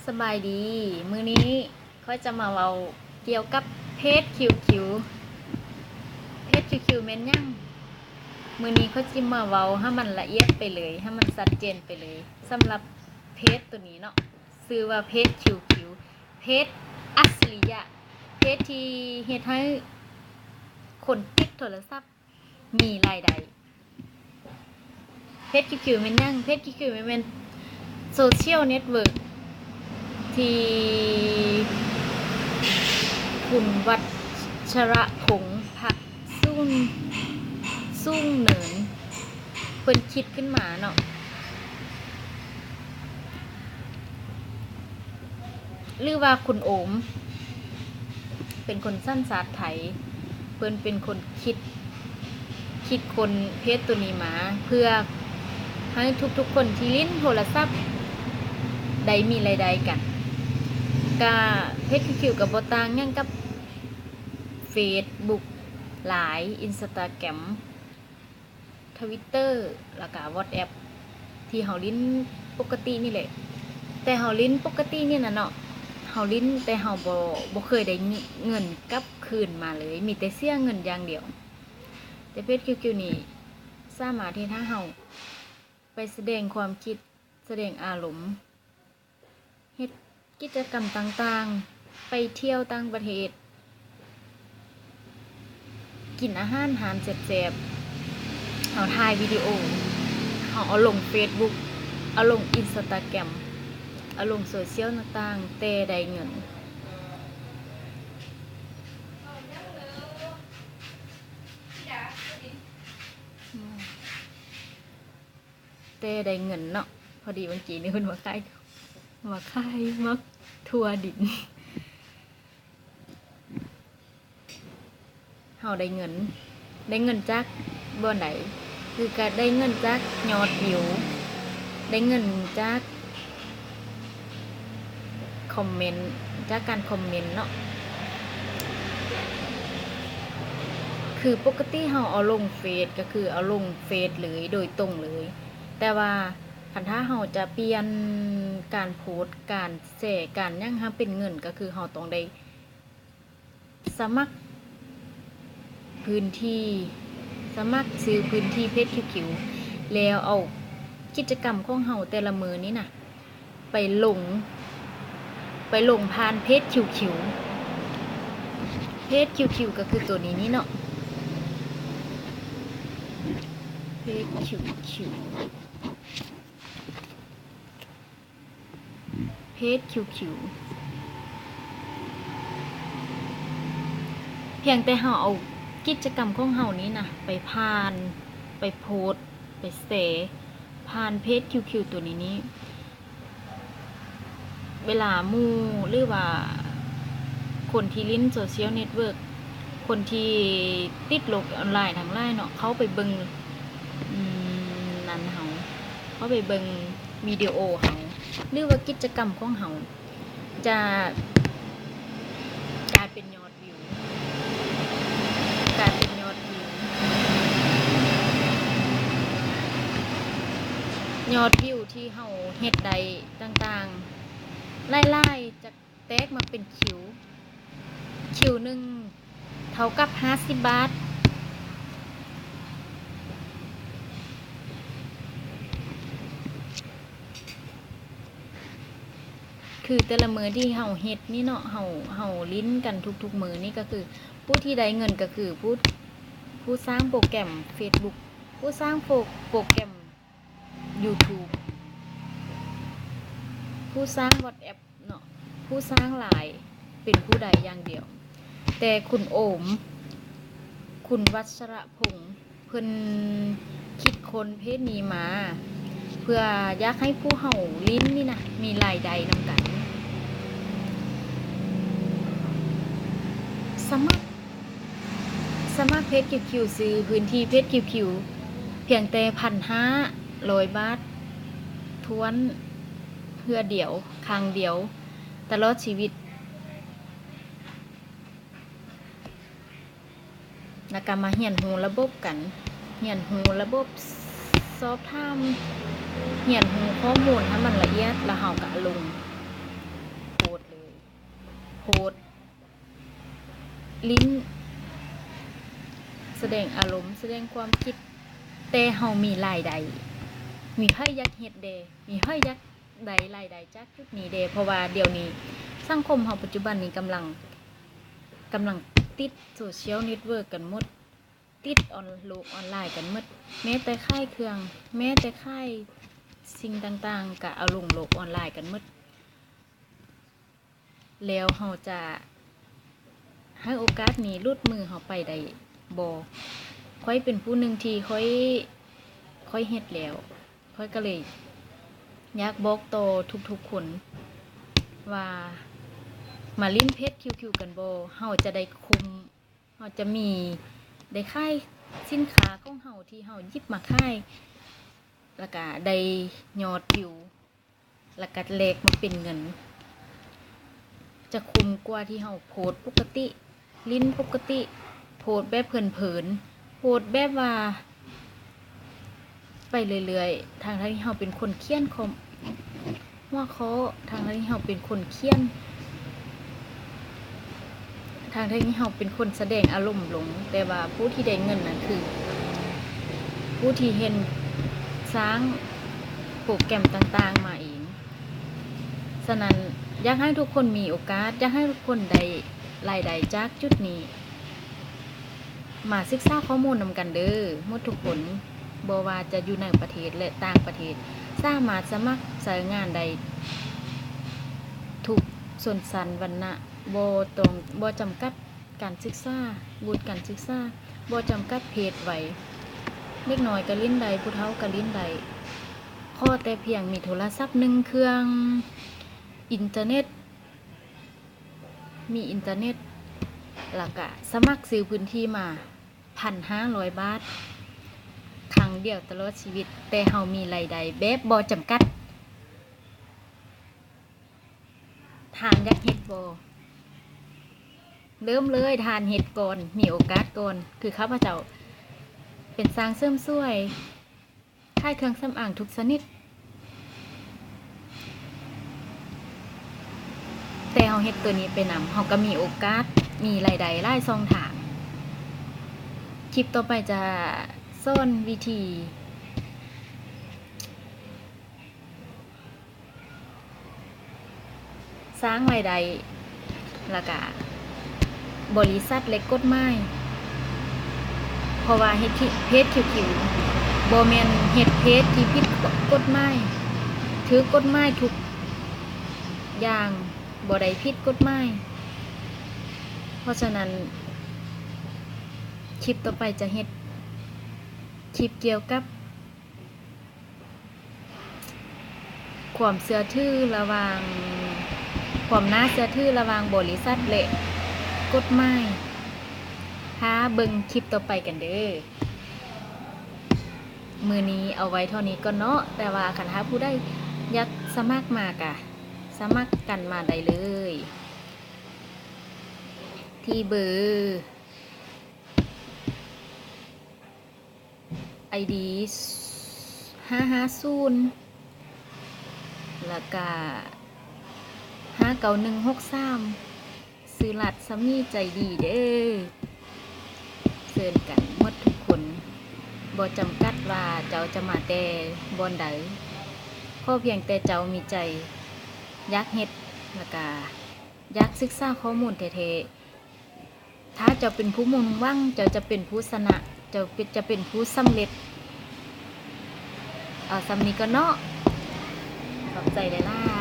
ສະບາຍດີ, ມື້ນີ້ຂ້ອຍຈະມາເວົ້າກ່ຽວກັບເພຈຄິວຄິວ. ເພຈຄິວຄິວແມ່ນຫຍັງ? ມື້ນີ້ຂ້ອຍຊິມາເວົ້າໃຫ້ມັນລະອຽດໄປເລີຍ, ໃຫ້ມັນຊັດເຈນໄປເລີຍ. ສຳລັບເພຈໂຕນີ້ເນາະ, ຊື່ວ່າເພຈຄິວຄິວ, ເພຈອັດສະລິຍະ, ເພຈທີ່ເຮັດໃຫ້ຄົນຕິດໂທລະສັບ ມີລາຍໄດ້. ເພຈຄິວຄິວແມ່ນຫຍັງ? ເພຈຄິວຄິວແມ່ນໂຊຊຽວເນັດເວີກທີ່ຄຸນ ວັດຊະລະພົງ ພັກສູງ ສູງເນີນ ເພິ່ນຄິດຂຶ້ນມາເນາະ. ຫຼືວ່າຄຸນໂອມ ເປັນຄົນສັນຊາດໄທ, ເພິ່ນເປັນຄົນຄິດ ຄິດຄົ້ນເພຈໂຕນີ້ມາ ເພື່ອໃຫ້ທຸກໆຄົນທີ່ຫຼິ້ນໂທລະສັບໄດ້ມີລາຍໄດ້ກັນ. ກະເພຈຄິວຄິວກະບໍ່ຕ່າງຫຍັງກັບເຟສບຸກ, ລາຍ, ອິນສະຕາແກຣມ, ທະວິດເຕີ ແລ້ວກະວອດແອັບ ທີ່ເຮົາຫຼິ້ນປົກກະຕິນີ້ແຫຼະ. ແຕ່ເຮົາຫຼິ້ນປົກກະຕິນີ້ນະເນາະ, ເຮົາຫຼິ້ນແຕ່ເຮົາບໍ່ ບໍ່ເຄີຍໄດ້ເງິນກັບຄືນມາເລີຍ, ມີແຕ່ເສຍເງິນຢ່າງດຽວ. ແຕ່ເພຈຄິວຄິວນີ້ສາມາດເຮັດໃຫ້ເຮົາໄປສະແດງຄວາມຄິດ, ສະແດງອາລົມ, ເຮັດກິດຈະກຳຕ່າງໆ, ໄປທ່ຽວຕ່າງປະເທດ, ກິນອາຫານຮ້ານແຊບໆ, ເຮົາຖ່າຍວິດີໂອ, ເຮົາເອົາລົງເຟສບຸກ, ເອົາລົງອິນສະຕາແກຣມ, ເອົາລົງໂຊຊຽວຕ່າງໆ, ແຕ່ໄດ້ເງິນ. ແຕ່ໄດ້ເງິນເນາະ. ພໍດີເມື່ອກີ້ນີ້ເພິ່ນມາຂາຍ ມາຂາຍໝາກຖົ່ວດິນ. ເຮົາໄດ້ເງິນ, ໄດ້ເງິນຈາກບ່ອນໃດ? ຄືກະໄດ້ເງິນຈາກຍອດວິວ, ໄດ້ເງິນຈາກ ຄອມເມັນ, ຈາກການຄອມເມັນເນາະ. ຄືປົກກະຕິເຮົາເອົາລົງເຟສ ກະຄືເອົາລົງເຟສເລີຍ ໂດຍຕົງເລີຍ, ແຕ່ວ່າຄັນຖ້າເຮົາຈະປ່ຽນການໂພສ, ການແຊ, ການຫຍັງໃຫ້ເປັນເງິນ ກະຄືເຮົາຕ້ອງໄດ້ ສະໝັກພື້ນທີ່, ສະໝັກຊື້ພື້ນທີ່ເພຈຄິວຄິວ ແລ້ວເອົາກິດຈະກຳຂອງເຮົາແຕ່ລະມື້ນີ້ນະ ໄປລົງ, ໄປລົງຜ່ານເພຈຄິວຄິວ. ເພຈຄິວຄິວກະຄືໂຕນີ້ນີ້ເນາະ, ເພຈຄິວຄິວ. ເພຈຄິວຄິວ ພຽງແຕ່ເຮົາເອົາກິດຈະກຳຂອງເຮົານີ້ນະ ໄປຜ່ານ, ໄປໂພສ, ໄປແຊ ຜ່ານເພຈຄິວຄິວໂຕນີ້ນີ້, ເວລາໝູ່ ຫຼືວ່າຄົນທີ່ຫຼິ້ນໂຊຊຽວເນັດເວີກ, ຄົນທີ່ຕິດໂລກອອນລາຍທັງຫຼາຍເນາະ ເຂົ້າໄປເບິ່ງ ອືມ ນັ້ນເຮົາ ເຂົ້າໄປເບິ່ງວິດີໂອເຮົາ ຫຼືວ່າກິດຈະກຳຂອງເຮົາ ຈະກາຍເປັນຍອດວິວ, ກາຍເປັນຍອດວິວ, ຍອດວິວທີ່ເຮົາເຮັດໄດ້ຕ່າງໆ ຫຼາຍໆ ຈະ ແຕກມາເປັນຄິວ, ຄິວໜຶ່ງເທົ່າກັບຫ້າສິບບາດ. ຄືແຕ່ລະມື້ທີ່ເຮົາເຮັດນີ້ເນາະ, ເຮົາ, ເຮົາຫຼິ້ນກັນທຸກໆມື້ນີ້ ກໍຄືຜູ້ທີ່ໄດ້ເງິນກໍຄືຜູ້, ຜູ້ສ້າງໂປຣແກຣມເຟສບຸກ, ຜູ້ສ້າງໂປຣ, ໂປຣແກຣມຢູທູບ, ຜູ້ສ້າງວອດແອັບ ເນາະ, ຜູ້ສ້າງລາຍເປັນຜູ້ໃດຢ່າງດຽວ, ແຕ່ຄຸນໂອມ, ຄຸນວັດຊະລະພົງ ເພິ່ນຄິດຄົ້ນເພຈນີ້ມາ ເພື່ອຢາກໃຫ້ຜູ້ເຮົາຫຼິ້ນນີ້ນະ ມີລາຍໄດ້ນຳກັນ. ສະໝັກ ສະໝັກເພຈຄິວຄິວ, ຊື້ພື້ນທີ່ເພຈຄິວຄິວ ພຽງແຕ່ພັນຫ້າຮ້ອຍບາດຖ້ວນ ເທື່ອດຽວ, ຄັ້ງດຽວ ຕະຫຼອດຊີວິດ. ແລ້ວກໍມາຮຽນຮູ້ລະບົບກັນ, ຮຽນຮູ້ລະບົບສອບຖາມ, ຮຽນຮູ້ຂໍ້ມູນໃຫ້ມັນລະອຽດ ແລ້ວເຮົາກໍລົງ, ໂພດ ຫຼິ້ນ ສະແດງອາລົມ ສະແດງຄວາມຄິດ ແຕ່ເຮົາມີລາຍໄດ້ ມີໃຜຢາກເຮັດແດ່ ມີໃຜຢາກໄດ້ລາຍໄດ້ຈາກຈຸດນີ້ແດ່ ເພາະວ່າດຽວນີ້ສັງຄົມເຮົາປັດຈຸບັນນີ້ກຳລັງ ກຳລັງຕິດໂຊຊຽວເນັດເວີກກັນໝົດ ຕິດອອນ ໂລກອອນລາຍກັນໝົດ ແມ້ແຕ່ຂາຍເຄື່ອງ ແມ້ແຕ່ຂາຍສິ່ງຕ່າງໆ ກະເອົາລົງໂລກອອນລາຍກັນໝົດ ແລ້ວເຮົາຈະໃຫ້ໂອກາດນີ້ຫຼຸດມືເຮົາໄປໄດ້ບໍ່? ຂ້ອຍເປັນຜູ້ໜຶ່ງທີ່ຂ້ອຍ ຂ້ອຍເຮັດແລ້ວ ຂ້ອຍກະເລີຍຢາກບອກຕໍ່ທຸກໆຄົນວ່າ ມາຫຼິ້ນເພຈຄິວຄິວກັນບໍ່? ເຮົາຈະໄດ້ຄຸ້ມ ເຮົາຈະມີ ໄດ້ຂາຍສິນຄ້າຂອງເຮົາທີ່ເຮົາຫຍິບມາຂາຍ ແລ້ວກະໄດ້ຍອດວິວ ແລ້ວກະແລກມາເປັນເງິນ ຈະຄຸ້ມກວ່າທີ່ເຮົາໂພດປົກກະຕິ ຫຼິ້ນປົກກະຕິ ໂພດແບບເພີນໆ ໂພດແບບວ່າ ໄປເລື້ອຍໆ ທັງໆທີ່ເຮົາເປັນຄົນຂຽນຄອມ ຫົວຂໍ້ ທັງໆທີ່ເຮົາເປັນຄົນຂຽນ ທັງໆທີ່ເຮົາເປັນຄົນສະແດງອາລົມລົງ ແຕ່ວ່າຜູ້ທີ່ໄດ້ເງິນນັ້ນຄື ຜູ້ທີ່ເຮັດ ສ້າງໂປຣແກຣມຕ່າງໆມາເອງ. ສະນັ້ນ ຢາກໃຫ້ທຸກຄົນມີໂອກາດ ຢາກໃຫ້ທຸກຄົນໄດ້ລາຍໄດ້ຈາກຈຸດນີ້ ມາສຶກສາຂໍ້ມູນນຳກັນເດີ ໝົດທຸກຄົນ ບໍ່ວ່າຈະຢູ່ໃນປະເທດ ແລະ ຕ່າງປະເທດ ສາມາດສະໝັກໃຊ້ງານໄດ້ທຸກຊົນຊັ້ນວັນນະ ບໍ່ຕ້ອງ ບໍ່ຈຳກັດການສຶກສາ ວຸດການສຶກສາ ບໍ່ຈຳກັດເພດໄວ ເດັກນ້ອຍກະຫຼິ້ນໄດ້ ຜູ້ເຖົ້າກະຫຼິ້ນໄດ້ ຂໍແຕ່ພຽງມີໂທລະສັບໜຶ່ງເຄື່ອງ ອິນເຕີເນັດ ມີອິນເຕີເນັດ ແລ້ວກະສະໝັກຊື້ພື້ນທີ່ມາ ພັນຫ້າຮ້ອຍບາດ ຄັ້ງດຽວຕະຫຼອດຊີວິດ ແຕ່ເຮົາມີລາຍໄດ້ແບບບໍ່ຈຳກັດ. ທ່ານຢາກເຮັດບໍ່? ເລີ່ມເລີຍ ທ່ານເຮັດກ່ອນ ມີໂອກາດກ່ອນ ຄືຂ້າພະເຈົ້າເປັນຊ່າງເສີມສວຍ ຂາຍເຄື່ອງສຳອາງທຸກຊະນິດ ແຕ່ເຮົາເຮັດໂຕນີ້ໄປນຳ ເຮົາກະມີໂອກາດ ມີລາຍໄດ້ຫຼາຍຊ່ອງທາງ. ຄລິບຕໍ່ໄປຈະສອນວິທີສ້າງລາຍໄດ້ ແລ້ວກະ ບໍລິສັດ ແລະ ກົດໝາຍ ເພາະວ່າເຮັດເພຈຄິວຄິວ ບໍ່ແມ່ນເຮັດເພຈທີ່ຜິດກົດໝາຍ ຖືກກົດໝາຍທຸກຢ່າງ ບໍ່ໄດ້ຜິດກົດໝາຍ. ເພາະສະນັ້ນ ຄລິບຕໍ່ໄປຈະເຮັດຄລິບກ່ຽວກັບ ຄວາມເຊື່ອຖືລະຫວ່າງ ຄວາມໜ້າເຊື່ອຖືລະຫວ່າງບໍລິສັດ ແລະ ກົດໝາຍ. ຖ້າເບິ່ງຄລິບຕໍ່ໄປກັນເດີ. ມື້ນີ້ເອົາໄວ້ເທົ່ານີ້ກ່ອນເນາະ ແຕ່ວ່າຄັນຖ້າຜູ້ໃດຢາກສະໝັກມາກະ ສະໝັກກັນມາໄດ້ເລີຍ ທີ່ເບີ ໄອດີ ຫ້າຫ້າສູນ ແລ້ວກະ ຫ້າເກົ້າໜຶ່ງຫົກສາມ ຊື່ລັດສາມີໃຈດີເດີ. ເຊີນກັນໝົດທຸກຄົນ ບໍ່ຈຳກັດວ່າເຈົ້າຈະມາແຕ່ບ່ອນໃດ ຂໍພຽງແຕ່ເຈົ້າມີໃຈຢາກເຮັດ ແລ້ວກະຢາກສຶກສາຂໍ້ມູນແທ້ໆ. ຖ້າເຈົ້າເປັນຜູ້ມຸ່ງຫວັງ ເຈົ້າຈະເປັນຜູ້ຊະນະ ເຈົ້າຈະເປັນຜູ້ສຳເລັດ. ເອົາສ່ຳນີ້ກ່ອນເນາະ ຂອບໃຈຫຼາຍໆ.